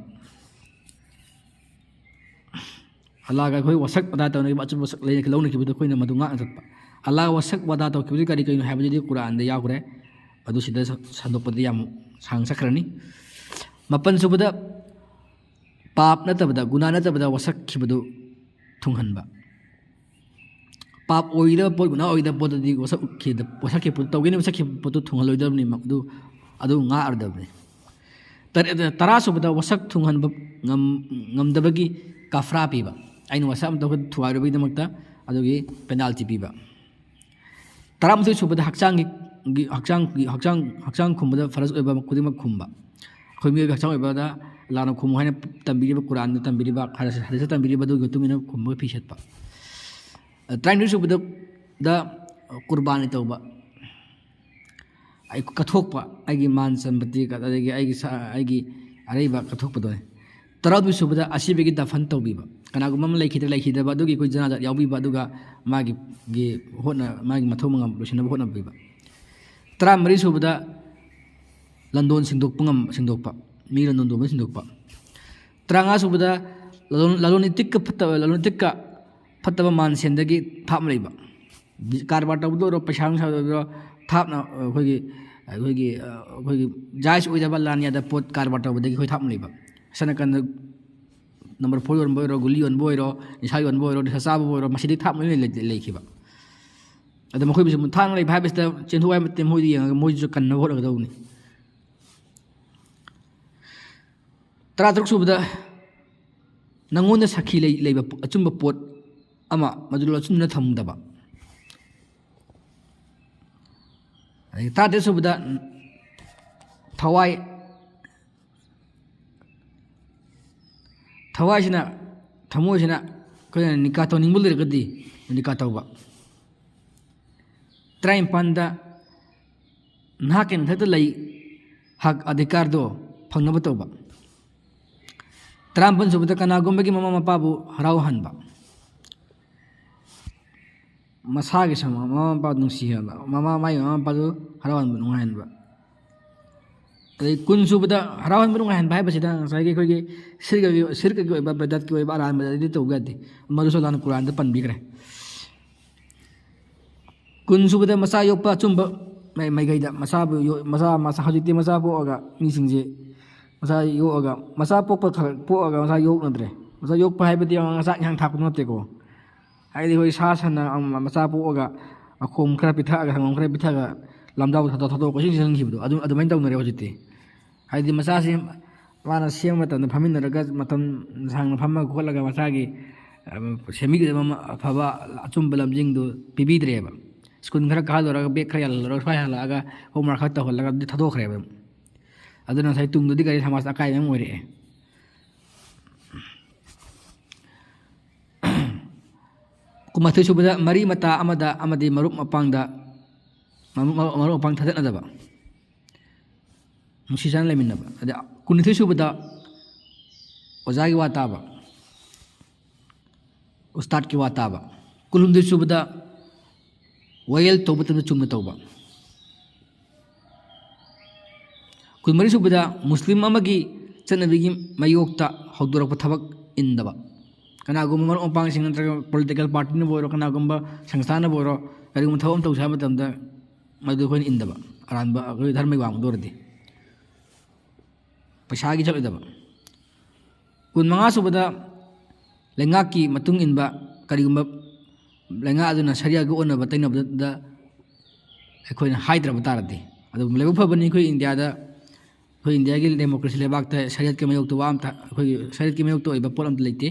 ꯑꯜꯂꯥꯍꯒ ꯑꯩꯈꯣꯏ ꯋꯥꯁꯛ ꯋꯥꯗꯥ ꯇꯧꯅꯈꯤꯕ, ꯑꯆꯨꯝꯕ ꯋꯥꯁꯛ ꯂꯩꯅ-, ꯂꯧꯅꯈꯤꯕꯗꯨ ꯑꯩꯈꯣꯏꯅ ꯃꯗꯨ ꯉꯥꯛꯅ ꯆꯠꯄ꯫ ꯑꯜꯂꯥꯍꯒ ꯋꯥꯁꯛ ꯋꯥꯗꯥ ꯇꯧꯈꯤꯕꯗꯨ ꯀꯔꯤ ꯀꯔꯤꯅꯣ ꯍꯥꯏꯕꯗꯨꯗꯤ ꯀꯨꯔꯥꯟꯗ ꯌꯥꯎꯈ꯭ꯔꯦ꯫ ꯑꯗꯨ ꯁꯤꯗ ꯁ-, ꯁꯟꯗꯣꯛꯄꯗꯤ ꯌꯥꯝ ꯁꯥꯡ ꯆꯠꯈ꯭ꯔꯅꯤ꯫ ꯃꯥꯄꯟꯁꯨꯕꯗ ꯄꯥꯞ ꯅꯠꯇꯕꯗ, ꯒꯨꯅꯥ ꯅꯠꯇꯕꯗ ꯋꯥꯁꯛꯈꯤꯕꯗꯨ ꯊꯨꯡꯍꯟꯕ꯫ ꯄꯥꯞ ꯑꯣꯏꯒꯗꯕ ꯄꯣꯠ, ꯒꯨꯅꯥ ꯑꯣꯏꯒꯗꯕ ꯄꯣꯠꯇꯗꯤ ꯋꯥꯁꯛꯈꯤꯗ-, ꯋꯥꯁꯛꯈꯤꯕ ꯄꯣꯠ ꯇꯧꯒꯦꯅ ꯋꯥꯁꯛꯈꯤꯕ ꯄꯣꯠꯇꯨ ꯊꯨꯡꯍꯜꯂꯣꯏꯗꯕꯅꯤ, ꯃ-, ꯑꯗꯨ, ꯑꯗꯨ ꯉꯥꯛꯑꯔꯣꯏꯗꯕꯅꯤ꯫ ꯇꯔꯦꯠ-, ꯇꯔꯥꯁꯨꯕꯗ ꯋꯥꯁꯛ ꯊꯨꯡꯍꯟꯕ ꯉꯝ-, ꯉꯝꯗꯕꯒꯤ ꯀꯐꯔꯥ ꯄꯤꯕ꯫ ꯑꯩꯅ ꯋꯥꯁꯛ ꯑꯃ ꯇꯧꯕꯗ ꯊꯨꯒꯥꯏꯔꯨꯕꯒꯤꯗꯃꯛꯇ ꯑꯗꯨꯒꯤ penalty ꯄꯤꯕ꯫ ꯇꯔꯥꯃꯥꯊꯣꯏ ꯁꯨꯕꯗ ꯍꯛꯆꯥꯡꯒꯤ, ꯒꯤ, ꯍꯛꯆꯥꯡꯒꯤ, ꯍꯛꯆꯥꯡ, ꯍꯛꯆꯥꯡ ꯈꯨꯝꯕꯗ ꯐꯔꯖ ꯑꯣꯏꯕ ꯈꯨꯗꯤꯡꯃꯛ ꯈꯨꯝꯕ꯫ ꯑꯩꯈꯣꯏ ꯃꯤꯑꯣꯏꯕ ꯍꯛꯆꯥꯡ ꯑꯣꯏꯕꯗ ꯂꯥꯟꯅ ꯈꯨꯝꯃꯨ ꯍꯥꯏꯅ ꯇꯝꯕꯤꯔꯤꯕ, ꯀꯨꯔꯥꯟꯗ ꯇꯝꯕꯤꯔꯤꯕ, ꯍꯗꯤꯁ-, ꯍꯗꯤꯁꯇ ꯇꯝꯕꯤꯔꯤꯕ ꯑꯗꯨꯒꯤ ꯃꯇꯨꯡ ꯏꯟꯅ ꯈꯨꯝꯕꯒꯤ ꯐꯤ ꯁꯦꯠꯄ꯫ ꯇꯔꯥꯅꯤꯊꯣꯏ ꯁꯨꯕꯗ, ꯗ ꯀꯨꯔꯕꯥꯅꯤ ꯇꯧꯕ꯫ ꯑꯩ ꯀꯠꯊꯣꯛꯄ, ꯑꯩꯒꯤ ꯃꯥꯟ ꯁꯝꯄꯇꯤ ꯀꯠ-, ꯑꯗꯒꯤ ꯑꯩꯒꯤ ꯁꯥ-, ꯑꯩꯒꯤ ꯑꯔꯩꯕ ꯀꯠꯊꯣꯛꯄꯗꯨꯅꯤ꯫ ꯇꯔꯥꯍꯨꯝꯗꯣꯏ ꯁꯨꯕꯗ ꯑꯁꯤꯕꯒꯤ ꯗꯐꯟ ꯇꯧꯕꯤꯕ, ꯀꯅꯥꯒꯨꯝꯕ ꯑꯃ ꯂꯩꯈꯤꯗ꯭ꯔ ꯂꯩꯈꯤꯗꯕ ꯑꯗꯨꯒꯤ ꯑꯩꯈꯣꯏ ꯖꯅꯥꯖꯥꯠ ꯌꯥꯎꯕꯤꯕ, ꯑꯗꯨꯒ ꯃꯥꯒꯤ ꯒꯤ ꯍꯣꯠꯅ ꯃꯥꯒꯤ ꯃꯊꯧ ꯃꯉꯝ ꯂꯣꯏꯁꯤꯟꯅꯕ ꯍꯣꯠꯅꯕꯤꯕ꯫ ꯇꯔꯥꯃꯔꯤ ꯁꯨꯕꯗ ꯂꯟꯗꯣꯟ ꯁꯤꯡꯗꯣꯛꯄ ꯉꯝ ꯁꯤꯡꯗꯣꯛꯄ, ꯃꯤ ꯂꯟꯗꯣꯟ ꯇꯧꯕ ꯁꯤꯡꯗꯣꯛꯄ꯫ ꯇꯔꯥꯃꯉꯥ ꯁꯨꯕꯗ ꯂꯂꯣꯟ ꯂꯂꯣꯟ ꯏꯇꯤꯛꯀ ꯐꯠꯇꯕ ꯂꯂꯣꯟ ꯏꯇꯤꯛꯀ ꯐꯠꯇꯕ ꯃꯥꯟꯁꯦꯟꯗꯒꯤ ꯊꯥꯞꯅ ꯂꯩꯕ꯫ ꯕꯤ- ꯀꯔꯕꯥꯔ ꯇꯧꯕꯗ ꯑꯣꯏꯔꯣ, ꯄꯩꯁꯥ ꯅꯨꯡꯁꯥꯗ ꯑꯣꯏꯔꯣ, ꯊꯥꯞꯅ ꯑꯩꯈꯣꯏꯒꯤ ꯑꯩꯈꯣꯏꯒꯤ ꯑꯩꯈꯣꯏꯒꯤ ꯖꯥꯏꯁ ꯑꯣꯏꯗꯕ ꯂꯥꯟ ꯌꯥꯗꯕ ꯄꯣꯠ ꯀꯔꯕꯥꯔ ꯇꯧꯕꯗꯒꯤ ꯑꯩꯈꯣꯏ ꯊꯥꯞꯅ ꯂꯩꯕ꯫ ꯑꯁꯣꯝ ꯅꯥꯀꯟꯗ ꯅꯝꯕꯔ ꯐꯣꯔ ꯌꯣꯟꯕ ꯑꯣꯏꯔꯣ, ꯒꯨꯂꯤ ꯌꯣꯟꯕ ꯑꯣꯏꯔꯣ, ꯅꯤꯁꯥ ꯌꯣꯟꯕ ꯑꯣꯏꯔꯣ, ꯅꯤꯁꯥ ꯆꯥꯕꯕꯨ ꯑꯣꯏꯔꯣ, ꯃꯁꯤꯗꯤ ꯊꯥꯞꯅ ꯂꯣꯏꯅ ꯂꯩ- ꯂꯩꯈꯤꯕ꯫ ꯑꯗꯣ ꯃꯈꯣꯏꯕꯨꯁꯨ ꯊꯥꯡꯅ ꯂꯩꯕ ꯍꯥꯏꯕꯁꯤꯗ ꯆꯦꯟꯊꯣꯛ ꯍꯥꯏꯕ ꯅꯠꯇꯦ, ꯃꯣꯏꯗ ꯌꯦꯡꯉꯒ ꯃꯣꯏꯁꯨ ꯀꯟꯅꯕ ꯍꯣꯠꯅꯒꯗꯧꯕꯅꯤ꯫ ꯇꯔꯥꯇꯔꯨꯛ ꯁꯨꯕꯗ ꯅꯪꯉꯣꯟꯗ ꯁꯥꯈꯤ ꯂꯩ- ꯂꯩꯕ ꯑꯆꯨꯝꯕ ꯄꯣꯠ ꯑꯃ ꯃꯗꯨ ꯂꯣꯠꯁꯤꯟꯗꯨꯅ ꯊꯝꯗꯕ꯫ ꯑꯗꯒꯤ ꯇꯔꯥꯇꯔꯦꯠ ꯁꯨꯕꯗ ꯊꯋꯥꯏ ꯊꯋꯥꯏꯁꯤꯅ ꯊꯃꯣꯏꯁꯤꯅ ꯑꯩꯈꯣꯏꯅ ꯅꯤꯀꯥ ꯇꯧꯅꯤꯡꯕ ꯂꯩꯔꯒꯗꯤ ꯅꯤꯀꯥ ꯇꯧꯕ꯫ ꯇꯔꯥꯅꯤꯄꯥꯟꯗ ꯅꯍꯥꯛꯀꯤ ꯃꯊꯛꯇ ꯂꯩ ꯍꯛ ꯑꯙꯤꯀꯥꯔꯗꯣ ꯐꯪꯅꯕ ꯇꯧꯕ꯫ ꯇꯔꯥꯃꯥꯄꯟ ꯁꯨꯕꯗ ꯀꯅꯥꯒꯨꯝꯕꯒꯤ ꯃꯃꯥ ꯃꯄꯥꯕꯨ ꯍꯔꯥꯎꯍꯟꯕ꯫ ꯃꯁꯥꯒꯤ ꯁꯃ- ꯃꯃꯥ ꯃꯄꯥ ꯅꯨꯡꯁꯤꯍꯟꯕ, ꯃꯃꯥ ꯃꯥꯒꯤ ꯃꯃꯥ ꯃꯄꯥꯗꯨ ꯍꯔꯥꯎꯍꯟꯕ ꯅꯨꯡꯉꯥꯏꯍꯟꯕ꯫ ꯑꯗꯩ ꯀꯨꯟ ꯁꯨꯕꯗ ꯍꯔꯥꯎꯍꯟꯕ ꯅꯨꯡꯉꯥꯏꯍꯟꯕ ꯍꯥꯏꯕꯁꯤꯗ ꯉꯁꯥꯏꯒꯤ ꯑꯩꯈꯣꯏꯒꯤ ꯁꯤꯔꯀꯒꯤ ꯁꯤꯔꯀꯒꯤ ꯑꯣꯏꯕ ꯕꯦꯗꯠꯀꯤ ꯑꯣꯏꯕ ꯑꯔꯥꯟꯕꯗꯗꯤ ꯇꯧꯕ ꯌꯥꯗꯦ꯫ ꯃꯗꯨꯁꯨ ꯑꯜꯂꯥꯍꯅ ꯀꯨꯔꯥꯟꯗ ꯄꯟꯕꯤꯈ꯭ꯔꯦ꯫ ꯀꯨꯟ ꯁꯨꯕꯗ ꯃꯆꯥ ꯌꯣꯛꯄ ꯑꯆꯨꯝꯕ ꯃꯥꯏ- ꯃꯥꯏꯀꯩꯗ ꯃꯆꯥꯕꯨ ꯌꯣ- ꯃꯆꯥ ꯃꯆꯥ ꯍꯧꯖꯤꯛꯇꯤ ꯃꯆꯥ ꯄꯣꯛꯑꯒ ꯃꯤꯁꯤꯡꯁꯦ ꯃꯆꯥ ꯌꯣꯛꯑꯒ ꯃꯆꯥ ꯄꯣꯛꯄ ꯈꯛ ꯄꯣꯛꯑꯒ ꯃꯆꯥ ꯌꯣꯛꯅꯗ꯭ꯔꯦ꯫ ꯃꯆꯥ ꯌꯣꯛꯄ ꯍꯥꯏꯕꯗꯤ ꯃꯆꯥ ꯏꯟꯁꯥꯡ ꯊꯥꯛꯄꯗꯨ ꯅꯠꯇꯦꯀꯣ꯫ ꯍꯥꯏꯗꯤ ꯑꯩꯈꯣꯏ ꯁꯥ ꯁꯟꯅ ꯑꯃ- ꯃꯆꯥ ꯄꯣꯛꯑꯒ ꯃꯈꯣꯝ ꯈꯔ ꯄꯤꯊꯛꯑꯒ ꯁꯪꯒꯣꯝ ꯈꯔ ꯄꯤꯊꯛꯑꯒ ꯂꯝꯖꯥꯎꯗ ꯊꯥꯗꯣꯛ ꯊꯥꯗꯣꯛꯑꯒ ꯀꯣꯏꯆꯦꯟ ꯆꯦꯟꯍꯟꯈꯤꯕꯗꯣ ꯑꯗꯨ ꯑꯗꯨꯃꯥꯏꯅ ꯇꯧꯅꯔꯦ ꯍꯧꯖꯤꯛꯇꯤ꯫ ꯍꯥꯏꯗꯤ ꯃꯆꯥꯁꯤ ꯃꯥꯅ ꯁꯦꯝꯕ ꯃꯇꯝꯗ ꯐꯝꯃꯤꯟꯅꯔꯒ ꯃꯇꯝ ꯁꯥꯡꯅ ꯐꯝꯃꯒ ꯈꯣꯠꯂꯒ ꯃꯆꯥꯒꯤ ꯑ, ꯁꯦꯝꯕꯤꯒꯗꯕ ꯑꯃ ꯑꯐꯕ ꯑꯆꯨꯝꯕ ꯂꯝꯖꯤꯡꯗꯨ ꯄꯤꯕꯤꯗ꯭ꯔꯦꯕ꯫ ꯁ꯭ꯀꯨꯜ ꯈꯔ ꯀꯥꯍꯜꯂꯨꯔꯒ ꯕꯦꯛ ꯈꯔ ꯌꯥꯜꯍꯜꯂꯨꯔꯒ ꯁ꯭ꯋꯥꯏ ꯍꯜꯂꯛꯑꯒ ꯍꯣꯝꯋꯥꯔꯛ ꯈꯔ ꯇꯧꯍꯜꯂꯒ ꯑꯗꯨꯗꯤ ꯊꯥꯗꯣꯛꯈ꯭ꯔꯦꯕ꯫ ꯑꯗꯨꯅ ꯉꯁꯥꯏ ꯇꯨꯡꯗꯗꯤ ꯒꯥꯔꯤ ꯁꯃꯥꯖ ꯑꯀꯥꯏꯕ ꯑꯃ ꯑꯣꯏꯔꯛꯑꯦ꯫ ꯀꯨꯟꯃꯥꯊꯣꯏ ꯁꯨꯕꯗ ꯃꯔꯤ ꯃꯇꯥ ꯑꯃꯗ ꯑꯃꯗꯤ ꯃꯔꯨꯞ ꯃꯄꯥꯡꯗ ꯃꯔꯨꯞ ꯃꯔꯨꯞ ꯃꯄꯥꯡ ꯊꯥꯗꯠꯅꯗꯕ, ꯅꯨꯡꯁꯤ ꯆꯥꯟꯅ ꯂꯩꯃꯤꯟꯅꯕ꯫ ꯑꯗ ꯀꯨꯟꯅꯤꯊꯣꯏ ꯁꯨꯕꯗ ꯑꯣꯖꯥꯒꯤ ꯋꯥ ꯇꯥꯕ, ꯎꯁꯇꯥꯗꯀꯤ ꯋꯥ ꯇꯥꯕ꯫ ꯀꯨꯟꯍꯨꯝꯗꯣꯏ ꯁꯨꯕꯗ ꯋꯥꯌꯦꯜ ꯇꯧꯕ ꯃꯇꯝꯗ ꯆꯨꯝꯅ ꯇꯧꯕ꯫ ꯀꯨꯟꯃꯔꯤ ꯁꯨꯕꯗ ꯃꯨꯁꯂꯤꯝ ꯑꯃꯒꯤ ꯆꯠꯅꯕꯤꯒꯤ ꯃꯥꯌꯣꯛꯇ ꯍꯧꯗꯣꯔꯛꯄ ꯊꯕꯛ ꯏꯟꯗꯕ꯫ ꯀꯅꯥꯒꯨꯝꯕ ꯃꯔꯨꯞ ꯃꯄꯥꯡꯁꯤꯡ ꯅꯠꯇ꯭ꯔꯒ ꯄꯣꯂꯤꯇꯤꯀꯦꯜ ꯄꯥꯔꯇꯤꯅꯕꯨ ꯑꯣꯏꯔꯣ, ꯀꯅꯥꯒꯨꯝꯕ ꯁꯪꯁꯊꯥꯟꯅꯕꯨ ꯑꯣꯏꯔꯣ, ꯀꯔꯤꯒꯨꯝꯕ ꯊꯕꯛ ꯑꯃ ꯇꯧꯁꯦ ꯍꯥꯏꯕ ꯃꯇꯝꯗ ꯃꯗꯨ ꯑꯩꯈꯣꯏꯅ ꯏꯟꯗꯕ꯫ ꯑꯔꯥꯟꯕ ꯑꯩꯈꯣꯏ ꯙꯔꯃꯒꯤ ꯋꯥꯡꯃꯗ ꯑꯣꯏꯔꯗꯤ ꯄꯩꯁꯥꯒꯤ ꯆꯠꯂꯣꯏꯗꯕ꯫ ꯀꯨꯟꯃꯉꯥ ꯁꯨꯕꯗ ꯂꯩꯉꯥꯛꯀꯤ ꯃꯇꯨꯡ ꯏꯟꯕ, ꯀꯔꯤꯒꯨꯝꯕ ꯂꯩꯉꯥꯛ ꯑꯗꯨꯅ ꯁꯔꯤꯌꯥꯒ ꯑꯣꯟꯅꯕ ꯇꯩꯅꯕꯗ ꯑꯩꯈꯣꯏꯅ ꯍꯥꯏꯗ꯭ꯔꯕ ꯇꯥꯔꯗꯤ꯫ ꯑꯗꯨꯕꯨ ꯂꯥꯏꯕꯛ ꯐꯕꯅꯤ, ꯑꯩꯈꯣꯏ ꯏꯟꯗꯤꯌꯥꯗ, ꯑꯩꯈꯣꯏ ꯏꯟꯗꯤꯌꯥꯒꯤ ꯗꯦꯃꯣꯀ꯭ꯔꯦꯁꯤ ꯂꯩꯕꯥꯛꯇ ꯁꯔꯤꯌꯠꯀꯤ ꯃꯥꯌꯣꯛꯇ ꯋꯥ ꯑꯝꯇ, ꯑꯩꯈꯣꯏꯒꯤ ꯁꯔꯤꯌꯠꯀꯤ ꯃꯥꯌꯣꯛꯇ ꯑꯣꯏꯕ ꯄꯣꯠ ꯑꯝꯇ ꯂꯩꯇꯦ꯫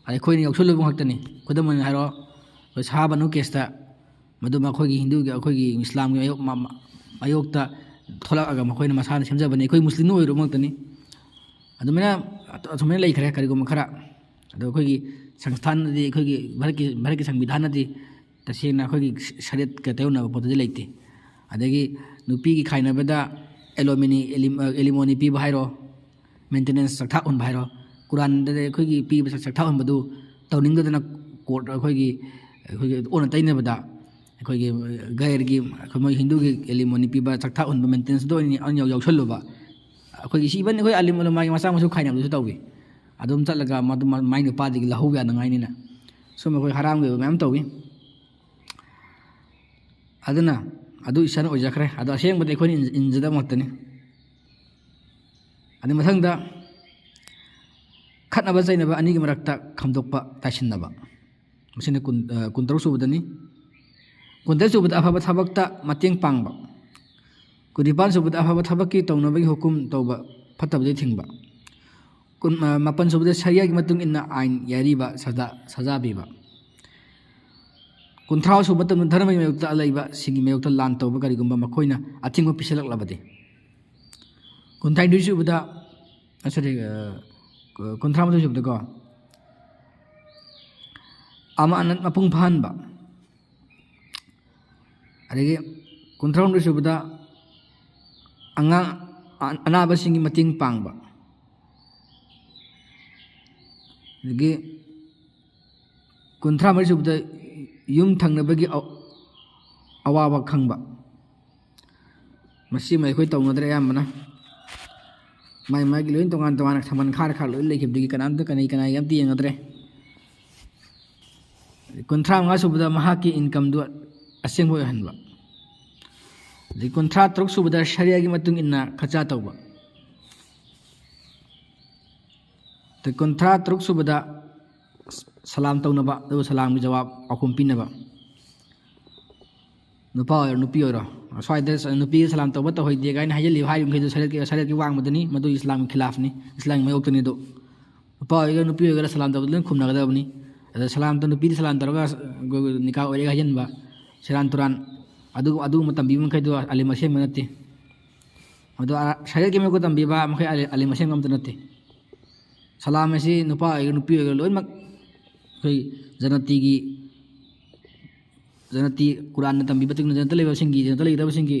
ꯑꯗ ꯑꯩꯈꯣꯏꯅ ꯌꯥꯎꯁꯜꯂꯨꯕ ꯉꯥꯛꯇꯅꯤ꯫ ꯈꯨꯗꯝ ꯑꯣꯏꯅ ꯍꯥꯏꯔꯣ, ꯑꯩꯈꯣꯏ ꯁꯍꯥꯕꯅꯨ ꯀꯦꯁꯇ, ꯃꯗꯨ ꯃꯈꯣꯏꯒꯤ ꯍꯤꯟꯗꯨꯒꯤ, ꯑꯩꯈꯣꯏꯒꯤ ꯏꯁꯂꯥꯝꯒꯤ ꯃꯥꯌꯣꯛ-, ꯃꯥ-, ꯃꯥ-, ꯃꯥꯌꯣꯛꯇ ꯊꯣꯛꯂꯛꯑꯒ ꯃꯈꯣꯏꯅ ꯃꯁꯥꯅ ꯁꯦꯝꯖꯕꯅꯤ꯫ ꯑꯩꯈꯣꯏ ꯃꯨꯁꯂꯤꯝꯅ ꯑꯣꯏꯔꯨꯕ ꯉꯥꯛꯇꯅꯤ꯫ ꯑꯗꯨꯃꯥꯏꯅ ꯑ-, ꯑꯁꯨꯃꯥꯏꯅ ꯂꯩꯈ꯭ꯔꯦ ꯀꯔꯤꯒꯨꯝꯕ ꯈꯔ꯫ ꯑꯗꯣ ꯑꯩꯈꯣꯏꯒꯤ ꯁꯪꯁꯊꯥꯟꯗꯗꯤ, ꯑꯩꯈꯣꯏꯒꯤ ꯚꯥꯔꯠꯀꯤ, ꯚꯥꯔꯠꯀꯤ ꯁꯪꯕꯤꯙꯥꯟꯅꯗꯤ ꯇꯁꯦꯡꯅ ꯑꯩꯈꯣꯏꯒꯤ ꯁ-, ꯁꯔꯤꯌꯠꯀ ꯇꯥꯏꯌꯣꯟꯅꯕ ꯄꯣꯠꯇꯨꯗꯤ ꯂꯩꯇꯦ꯫ ꯑꯗꯒꯤ ꯅꯨꯄꯤꯒꯤ ꯈꯥꯏꯅꯕꯗ alimony, ꯑꯦꯂꯤꯝ-, ꯑ, alimony ꯄꯤꯕ ꯍꯥꯏꯔꯣ, maintenance ꯆꯥꯛꯊꯥꯛ ꯍꯨꯟꯕ ꯍꯥꯏꯔꯣ, ꯀꯨꯔꯥꯟꯗꯗꯤ ꯑꯩꯈꯣꯏꯒꯤ ꯄꯤꯕ ꯆꯥꯛ-, ꯆꯥꯛꯊꯥꯛ ꯍꯨꯟꯕꯗꯨ ꯇꯧꯅꯤꯡꯗꯗꯅ ꯀꯣꯔꯠ ꯑꯩꯈꯣꯏꯒꯤ, ꯑꯩꯈꯣꯏꯒꯤ ꯑꯣꯟꯅ ꯇꯩꯅꯕꯗ ꯑꯩꯈꯣꯏꯒꯤ ꯒꯩꯔꯒꯤ, ꯑꯩꯈꯣꯏ ꯃꯣꯏ ꯍꯤꯟꯗꯨꯒꯤ alimony ꯄꯤꯕ ꯆꯥꯛꯊꯥꯛ ꯍꯨꯟꯕ maintenanceꯗ ꯑꯣꯏꯅ ꯑꯣꯏꯅ ꯌꯥꯎ-, ꯌꯥꯎꯁꯜꯂꯨꯕ꯫ ꯑꯩꯈꯣꯏꯒꯤ ꯁꯤ even ꯑꯩꯈꯣꯏ ꯑꯥꯂꯤꯝ ꯎꯂꯃꯥꯒꯤ ꯃꯆꯥ ꯃꯁꯨ ꯈꯥꯏꯅꯕꯗꯨꯁꯨ ꯇꯧꯏ꯫ ꯑꯗꯨꯝ ꯆꯠꯂꯒ ꯃꯗꯨ ꯃ-, ꯃꯥꯏ ꯅꯨꯄꯥꯗꯒꯤ ꯂꯧꯍꯧ ꯌꯥꯅꯉꯥꯏꯅꯤꯅ ꯁꯨꯝ ꯑꯩꯈꯣꯏ ꯍꯔꯥꯝꯒꯤ ꯑꯣꯏꯕ ꯃꯌꯥꯝ ꯇꯧꯏ꯫ ꯑꯗꯨꯅ ꯑꯗꯨ ꯏꯁꯥꯅ ꯑꯣꯏꯖꯈ꯭ꯔꯦ꯫ ꯑꯗꯣ ꯑꯁꯦꯡꯕꯗꯤ ꯑꯩꯈꯣꯏꯅ ꯏꯟ-, ꯏꯟꯖꯗꯕ ꯉꯥꯛꯇꯅꯤ꯫ ꯑꯗꯨ ꯃꯊꯪꯗ ꯈꯠꯅꯕ ꯆꯩꯅꯕ ꯑꯅꯤꯒꯤ ꯃꯔꯛꯇ ꯈꯥꯝꯗꯣꯛꯄ ꯇꯥꯏꯁꯤꯟꯅꯕ꯫ ꯃꯁꯤꯅ ꯀꯨꯟ-, ꯑ, ꯀꯨꯟꯇꯔꯨꯛ ꯁꯨꯕꯗꯅꯤ꯫ ꯀꯨꯟꯇꯔꯦꯠ ꯁꯨꯕꯗ ꯑꯐꯕ ꯊꯕꯛꯇ ꯃꯇꯦꯡ ꯄꯥꯡꯕ꯫ ꯀꯨꯟꯅꯤꯄꯥꯟ ꯁꯨꯕꯗ ꯑꯐꯕ ꯊꯕꯛꯀꯤ ꯇꯧꯅꯕꯒꯤ ꯍꯨꯀꯨꯝ ꯇꯧꯕ, ꯐꯠꯇꯕꯗꯤ ꯊꯤꯡꯕ꯫ ꯀꯨꯟ-, ꯑ, ꯃꯥꯄꯟ ꯁꯨꯕꯗ ꯁꯔꯤꯌꯥꯒꯤ ꯃꯇꯨꯡ ꯏꯟꯅ ꯑꯥꯏꯟ ꯌꯥꯔꯤꯕ ꯁꯖꯥ, ꯁꯖꯥ ꯄꯤꯕ꯫ ꯀꯨꯟꯊ꯭ꯔꯥ ꯁꯨꯕ ꯃꯇꯝꯗ ꯙꯔꯃꯒꯤ ꯃꯥꯌꯣꯛꯇ ꯂꯩꯕꯁꯤꯡꯒꯤ ꯃꯥꯌꯣꯛꯇ ꯂꯥꯟ ꯇꯧꯕ ꯀꯔꯤꯒꯨꯝꯕ ꯃꯈꯣꯏꯅ ꯑꯊꯤꯡꯕ ꯄꯤꯁꯤꯜꯂꯛꯂꯕꯗꯤ꯫ ꯀꯨꯟꯊ꯭ꯔꯥꯅꯤꯊꯣꯏ ꯁꯨꯕꯗ, ꯑ, sorry, ꯑ, ꯀꯨꯟꯊ꯭ꯔꯥ ꯃꯥꯊꯣꯏ ꯁꯨꯕꯗꯀꯣ, ꯑꯃꯥꯅꯠ ꯃꯄꯨꯡ ꯐꯥꯍꯟꯕ꯫ ꯑꯗꯒꯤ ꯀꯨꯟꯊ꯭ꯔꯥ ꯍꯨꯝꯗꯣꯏ ꯁꯨꯕꯗ ꯑꯉꯥꯡ, ꯑ-, ꯑꯅꯥꯕꯁꯤꯡꯒꯤ ꯃꯇꯦꯡ ꯄꯥꯡꯕ꯫ ꯑꯗꯒꯤ ꯀꯨꯟꯊ꯭ꯔꯥ ꯃꯔꯤ ꯁꯨꯕꯗ ꯌꯨꯝ ꯊꯪꯅꯕꯒꯤ ꯑ-, ꯑꯋꯥꯕ ꯈꯪꯕ꯫ ꯃꯁꯤꯃ ꯑꯩꯈꯣꯏ ꯇꯧꯅꯗ꯭ꯔꯦ ꯑꯌꯥꯝꯕꯅ꯫ ꯃꯥꯏ ꯃꯥꯏꯒꯤ ꯂꯣꯏ ꯇꯣꯉꯥꯟ ꯇꯣꯉꯥꯟꯅ ꯁꯝꯕꯟ ꯈꯥꯔ ꯈꯥꯔ ꯂꯣꯏ ꯂꯩꯈꯤꯕꯗꯒꯤ ꯀꯅꯥꯝꯇ ꯀꯅꯩ ꯀꯅꯥꯏ ꯑꯝꯇ ꯌꯦꯡꯅꯗ꯭ꯔꯦ꯫ ꯀꯨꯟꯊ꯭ꯔꯥ ꯃꯉꯥ ꯁꯨꯕꯗ ꯃꯍꯥꯛꯀꯤ incomeꯗꯨ ꯑꯁꯦꯡꯕ ꯑꯣꯏꯍꯟꯕ꯫ ꯑꯗꯩ ꯀꯨꯟꯊ꯭ꯔꯥ ꯇꯔꯨꯛ ꯁꯨꯕꯗ ꯁꯔꯤꯌꯥꯒꯤ ꯃꯇꯨꯡ ꯏꯟꯅ ꯈꯔꯆꯥ ꯇꯧꯕ꯫ ꯑꯗꯩ ꯀꯨꯟꯊ꯭ꯔꯥ ꯇꯔꯨꯛ ꯁꯨꯕꯗ ꯁꯂꯥꯝ ꯇꯧꯅꯕ, ꯑꯗꯨꯒ ꯁꯂꯥꯝꯒꯤ ꯖꯋꯥꯕ ꯄꯥꯎꯈꯨꯝ ꯄꯤꯅꯕ꯫ ꯅꯨꯄꯥ ꯑꯣꯏꯔꯣ, ꯅꯨꯄꯤ ꯑꯣꯏꯔꯣ, ꯁ꯭ꯋꯥꯏꯗ ꯅꯨꯄꯤꯒ ꯁꯂꯥꯝ ꯇꯧꯕ ꯇꯧꯍꯩꯗꯦ ꯀꯥꯏꯅ ꯍꯥꯏꯖꯜꯂꯤꯕ, ꯍꯥꯏꯔꯤꯕ ꯃꯈꯩꯗꯣ ꯁꯔꯤꯌꯠꯀꯤ, ꯁꯔꯤꯌꯠꯀꯤ ꯋꯥꯡꯃꯗꯅꯤ, ꯃꯗꯨ ꯏꯁꯂꯥꯝꯒꯤ ꯈꯤꯂꯥꯐꯅꯤ, ꯏꯁꯂꯥꯝꯒꯤ ꯃꯥꯌꯣꯛꯇꯅꯤ ꯑꯗꯨ꯫ ꯅꯨꯄꯥ ꯑꯣꯏꯒꯦꯔꯥ ꯅꯨꯄꯤ ꯑꯣꯏꯒꯦꯔꯥ ꯁꯂꯥꯝ ꯇꯧꯕꯗ ꯂꯣꯏ ꯈꯨꯝꯅꯒꯗꯕꯅꯤ꯫ ꯑꯗ ꯁꯂꯥꯝꯗꯣ ꯅꯨꯄꯤꯗꯤ ꯁꯂꯥꯝ ꯇꯧꯔꯒ ꯅꯤꯀꯥ ꯑꯣꯏꯔꯦꯒ ꯍꯥꯏꯖꯟꯕ, ꯁꯦꯔꯥꯟ ꯇꯨꯔꯥꯟ, ꯑꯗꯨ-, ꯑꯗꯨꯒꯨꯝꯕ ꯇꯝꯕꯤꯕ ꯃꯈꯩꯗꯣ ꯑꯂꯤꯝ ꯑꯁꯦꯡꯕ ꯅꯠꯇꯦ꯫ ꯑꯗꯣ ꯑ-, ꯁꯔꯤꯌꯠꯀꯤ ꯃꯥꯌꯣꯛꯇ ꯇꯝꯕꯤꯕ ꯃꯈꯩ ꯑꯂꯤ-, ꯑꯂꯤꯝ ꯑꯁꯦꯡꯕ ꯑꯝꯇ ꯅꯠꯇꯦ꯫ ꯁꯂꯥꯝ ꯑꯁꯤ ꯅꯨꯄꯥ ꯑꯣꯏꯒꯦꯔꯥ ꯅꯨꯄꯤ ꯑꯣꯏꯒꯦꯔꯥ ꯂꯣꯏꯅꯃꯛ ꯑꯩꯈꯣꯏ ꯖꯅꯇꯤꯒꯤ, ꯖꯅꯇꯤ ꯀꯨꯔꯥꯟꯅ ꯇꯝꯕꯤꯕ ꯃꯇꯨꯡ ꯏꯟꯅ ꯖꯅꯇ ꯂꯩꯕꯁꯤꯡꯒꯤ, ꯖꯅꯇ ꯂꯩꯒꯗꯕꯁꯤꯡꯒꯤ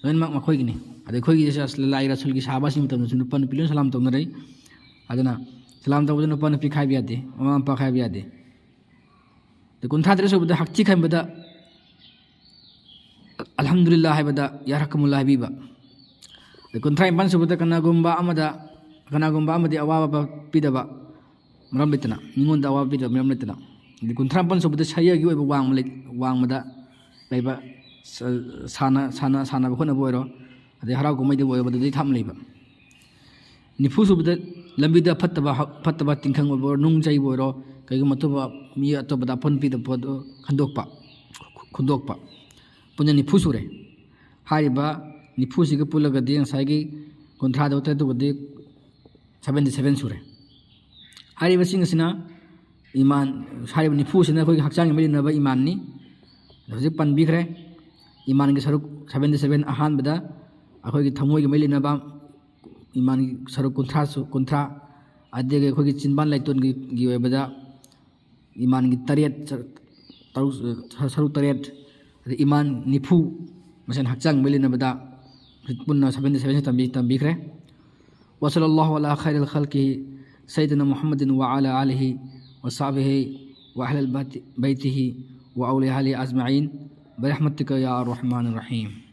ꯂꯣꯏꯅꯃꯛ ꯃꯈꯣꯏꯒꯤꯅꯤ꯫ ꯑꯗꯩ ꯑꯩꯈꯣꯏꯒꯤ ꯂꯥꯏ ꯔꯁꯨꯜꯒꯤ ꯁꯍꯥꯕꯥꯁꯤꯡ ꯃꯇꯝꯗꯁꯨ ꯅꯨꯄꯥ ꯅꯨꯄꯤ ꯂꯣꯏꯅ ꯁꯂꯥꯝ ꯇꯧꯅꯔꯛꯏ꯫ ꯑꯗꯨꯅ ꯁꯂꯥꯝ ꯇꯧꯕꯗ ꯅꯨꯄꯥ ꯅꯨꯄꯤ ꯈꯥꯏꯕ ꯌꯥꯗꯦ, ꯃꯃꯥ ꯃꯄꯥ ꯈꯥꯏꯕ ꯌꯥꯗꯦ꯫ ꯑꯗꯩ ꯀꯨꯟꯊ꯭ꯔꯥ ꯇꯔꯦꯠ ꯁꯨꯕꯗ ꯍꯛꯊꯤ ꯈꯟꯕꯗ ꯑꯜꯍꯝꯗꯨꯂꯤꯜꯂꯥ ꯍꯥꯏꯕꯗ ꯌꯥꯔꯍꯀꯨꯃꯨꯜꯂꯥ ꯍꯥꯏꯕꯤꯕ꯫ ꯑꯗꯩ ꯀꯨꯟꯊ꯭ꯔꯥ ꯅꯤꯄꯥꯟ ꯁꯨꯕꯗ ꯀꯅꯥꯒꯨꯝꯕ ꯑꯃꯗ, ꯀꯅꯥꯒꯨꯝꯕ ꯑꯃꯗꯤ ꯑꯋꯥꯕ ꯄꯤꯗꯕ ꯃꯔꯝ ꯂꯩꯇꯅ, ꯃꯤꯉꯣꯟꯗ ꯑꯋꯥꯕ ꯄꯤꯗꯕ ꯃꯔꯝ ꯂꯩꯇꯅ꯫ ꯑꯗꯩ ꯀꯨꯟꯊ꯭ꯔꯥ ꯃꯥꯄꯟ ꯁꯨꯕꯗ ꯁꯔꯤꯌꯥꯒꯤ ꯑꯣꯏꯕ ꯋꯥꯡꯃ ꯂꯩ-, ꯋꯥꯡꯃꯗ ꯂꯩꯕ ꯁ-, ꯁꯥꯟꯅ-, ꯁꯥꯟꯅ-, ꯁꯥꯟꯅꯕ ꯈꯣꯠꯅꯕ ꯑꯣꯏꯔꯣ, ꯑꯗꯩ ꯍꯔꯥꯎ ꯀꯨꯝꯍꯩꯗꯕꯨ ꯑꯣꯏꯔꯣ, ꯃꯗꯨꯗꯩ ꯊꯥꯞꯅ ꯂꯩꯕ꯫ ꯅꯤꯐꯨ ꯁꯨꯕꯗ ꯂꯝꯕꯤꯗ ꯐꯠꯇꯕ ꯍ-, ꯐꯠꯇꯕ ꯇꯤꯟꯈꯪ ꯑꯣꯏꯕ ꯑꯣꯏꯔꯣ, ꯅꯨꯡ ꯆꯩꯕ ꯑꯣꯏꯔꯣ, ꯀꯩꯒꯨꯝꯕ ꯑꯇꯣꯞꯄ ꯃꯤ ꯑꯇꯣꯞꯄꯗ ꯑꯄꯟ ꯄꯤꯗꯕ ꯄꯣꯠꯇꯨ ꯈꯟꯗꯣꯛꯄ, ꯈꯨ-, ꯈꯨꯟꯗꯣꯛꯄ꯫ ꯄꯨꯟꯅ ꯅꯤꯐꯨ ꯁꯨꯔꯦ꯫ ꯍꯥꯏꯔꯤꯕ ꯅꯤꯐꯨꯁꯤꯒ ꯄꯨꯜꯂꯒꯗꯤ ꯉꯁꯥꯏꯒꯤ ꯀꯨꯟꯊ꯭ꯔꯥꯗ ꯇꯔꯦꯠꯇꯨꯒꯗꯤ seventy seven ꯁꯨꯔꯦ꯫ ꯍꯥꯏꯔꯤꯕꯁꯤꯡ ꯑꯁꯤꯅ ꯏꯃꯥꯟ, ꯍꯥꯏꯔꯤꯕ ꯅꯤꯐꯨꯁꯤꯅ ꯑꯩꯈꯣꯏꯒꯤ ꯍꯛꯆꯥꯡꯒꯤ ꯃꯔꯤ ꯂꯩꯅꯕ ꯏꯃꯥꯟꯅꯤ꯫ ꯍꯧꯖꯤꯛ ꯄꯟꯕꯤꯈ꯭ꯔꯦ꯫ ꯏꯃꯥꯟꯒꯤ ꯁꯔꯨꯛ seventy seven, ꯑꯍꯥꯟꯕꯗ ꯑꯩꯈꯣꯏꯒꯤ ꯊꯃꯣꯏꯒꯤ ꯃꯔꯤ ꯂꯩꯅꯕ ꯏꯃꯥꯟꯒꯤ ꯁꯔꯨꯛ ꯀꯨꯟꯊ꯭ꯔꯥꯁꯨ, ꯀꯨꯟꯊ꯭ꯔꯥ, ꯑꯗꯒꯤ ꯑꯩꯈꯣꯏꯒꯤ ꯆꯤꯟꯕꯥꯟ ꯂꯥꯏꯇꯣꯟꯒꯤ, ꯒꯤ ꯑꯣꯏꯕꯗ ꯏꯃꯥꯟꯒꯤ ꯇꯔꯦꯠ, ꯁ-, ꯇꯔꯨꯛ, ꯁ-, ꯁꯔꯨꯛ ꯇꯔꯦꯠ, ꯑꯗꯩ ꯏꯃꯥꯟ ꯅꯤꯐꯨ, ꯃꯁꯦꯟ ꯍꯛꯆꯥꯡ ꯃꯔꯤ ꯂꯩꯅꯕꯗ ꯄꯨꯟꯅ seventy seven ꯁꯤ ꯇꯝꯕꯤ-, ꯇꯝꯕꯤꯈ꯭ꯔꯦ꯫ وصلى الله على خير خلقه سيدنا محمد وعلى آله وصحبه وأهل بيته وأوليائه أجمعين برحمتك يا أرحم الراحمين.